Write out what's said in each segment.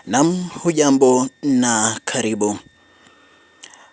Nam, hujambo na karibu.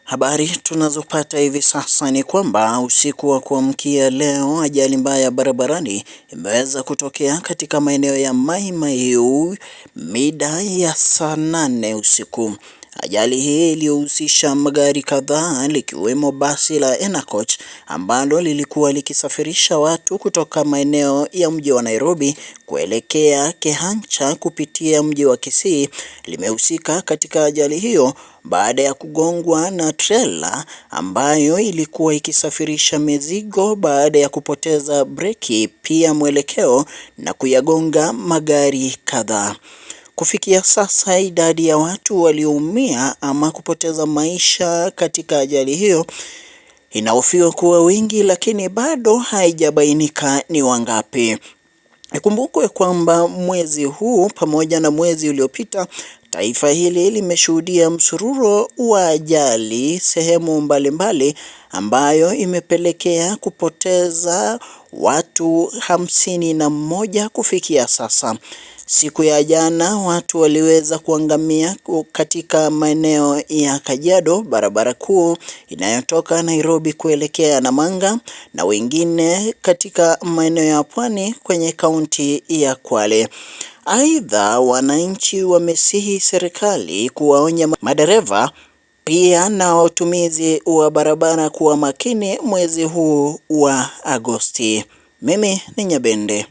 Habari tunazopata hivi sasa ni kwamba usiku wa kuamkia leo ajali mbaya barabarani imeweza kutokea katika maeneo ya Mai Mahiu mida ya saa 8 usiku. Ajali hii iliyohusisha magari kadhaa likiwemo basi la Enacoach ambalo lilikuwa likisafirisha watu kutoka maeneo ya mji wa Nairobi kuelekea Kehancha kupitia mji wa Kisii limehusika katika ajali hiyo baada ya kugongwa na trela ambayo ilikuwa ikisafirisha mizigo baada ya kupoteza breki pia mwelekeo na kuyagonga magari kadhaa. Kufikia sasa idadi ya watu walioumia ama kupoteza maisha katika ajali hiyo inahofiwa kuwa wengi, lakini bado haijabainika ni wangapi. Ikumbukwe kwamba mwezi huu pamoja na mwezi uliopita taifa hili limeshuhudia msururo wa ajali sehemu mbalimbali ambayo imepelekea kupoteza watu 51 kufikia sasa. Siku ya jana watu waliweza kuangamia katika maeneo ya Kajiado, barabara kuu inayotoka Nairobi kuelekea Namanga, na wengine katika maeneo ya pwani kwenye kaunti ya Kwale. Aidha, wananchi wamesihi serikali kuwaonya madereva pia na watumizi wa barabara kuwa makini mwezi huu wa Agosti. Mimi ni Nyabende.